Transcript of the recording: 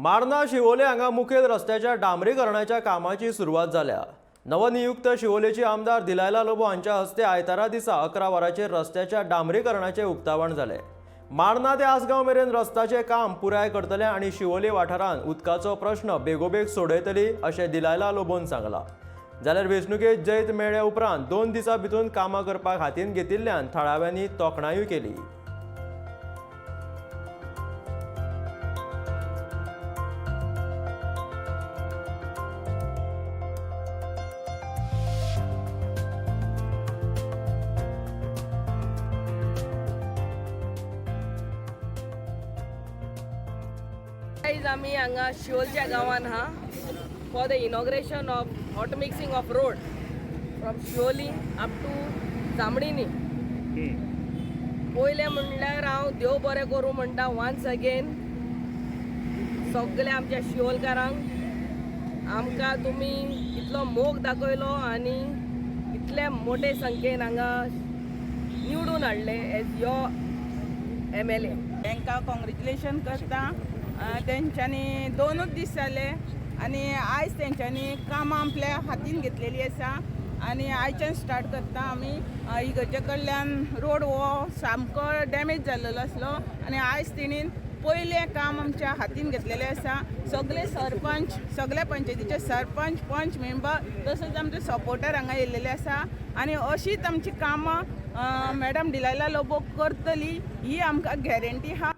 मार्ना शिवोले हांगा मुखेल रस्त्याच्या डांबरीकरणाच्या कामाची सुरवात जाल्या. नवनियुक्त शिवोलेची आमदार दिलायला लोबो हांच्या हस्ते आयतारा दिसा 11 वरांचेर रस्त्याच्या डांबरीकरणाचें उक्तावण जालें. मार्ना ते आसगांव मेरेन रस्त्याचें काम पुराय करतले आनी शिवोले वाठारांत उदकाचो प्रश्न बेगोबेग सोडयतली अशें दिलायला लोबोन सांगलां. जाल्यार वेंचणुकेत जैत मेळ्ळ्या उपरांत 2 दिसां भितर कामां करपाक हातीन घेतिल्ल्यान थळाव्यांनी तोखणायूय केली. आयज आमी हांगा शिवोलच्या गांवान आहा for the inauguration of hot mixing of road from Siolim up to Jambadini. पयलें म्हणल्यार हांव देव बरें करूं म्हणटा वन्स अगेन सगल्या आमच्या शिवोलकारांक, आमकां तुमी इतलो मोग दाखयलो आनी इतले मोटे संख्येन हांगा निवडून हाडले एज your MLA. तांकां कॉंग्रेच्युलेशन करता. तेंच्यांनी 2च दीस जाले आनी आयज तेंच्यांनी कामां आपल्या हातीन घेतलेली आसा आनी आयच्यान स्टार्ट करता आमी. इगर्जे कडल्यान रोड हो सामको डॅमेज जाल्लेलो आसलो आनी आयज तेणीन पयलें काम आमच्या हातीन घेतलेलें आसा. सगळे सरपंच, सगल्या पंचायतीचे सरपंच, पंच मेंबर तसोच आमचे सपोर्टर हांगा येयल्लेले आसा आनी अशीच आमची कामां मॅडम डिलायला लोबो करतली ही आमकां गॅरंटी आहा.